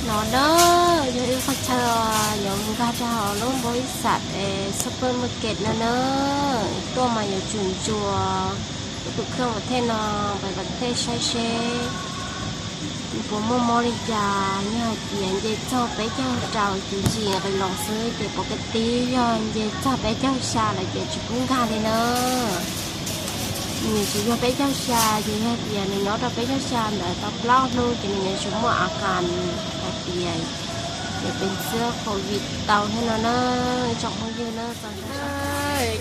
No na, yog ib qhov chaw yuav nkag rau hauv lub npau ib xam es supermarket no na, tuaj mas yuav tsum ntsuas lub tus kheej vam thej no, vam thej saib seb puas muaj mob li cas. Yog hais tias nce txog peb caug rau ces tsis nqis los xwb, ces pom kev tib yog nce txog peb caug xya lawm ces tsis pub nkag li na. Nws tsis yog peb caug xya, ces yog tias nws nyob rau peb caug xya ntawd tau plaub hnub ces nws yuav tsum muaj a kas hais tias nws pev xwb covid tau thiab no na. Tsoom phooj ywg na,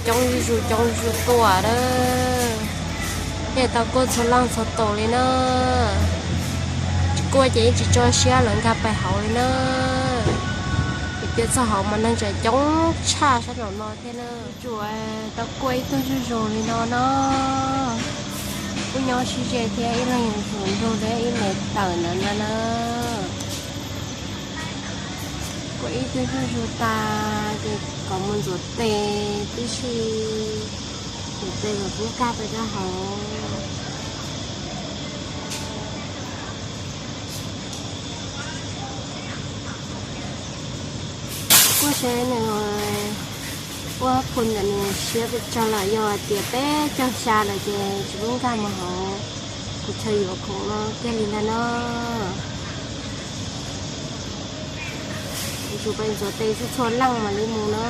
coob zuj zus coob zuj zus tuaj na, yeej tau kuaj txhua leej txhua tus li na. Tsis kuaj ces yeej tsis tso siab lawv nkag pais hauv li na. Ces piav txog hauv mas neeg tseem coob tshaj sab nraum no thiab na. Tsuas tau kuaj ib tug zuj zus li no no, kuj nyob sib ze thiab ib leeg yuav tsum nrug thiab ib leeg tawm ntawd na na. Kuaj ib tug zuj zus tas ces kom mus ntxuav tes tib si, ntxuav tes kom pub nkag pais rau hauv. Kuaj seb nws ua phu ntawm nws siab pes tsawg lawm, yog hais tias peb caug xya lawm ces tsis pub nkag mus hauv. Kuv chaw yuav khoom no kiag li ntag no. Yuav tsum pais ntxuav tes txhua txhua leej mam li mus no.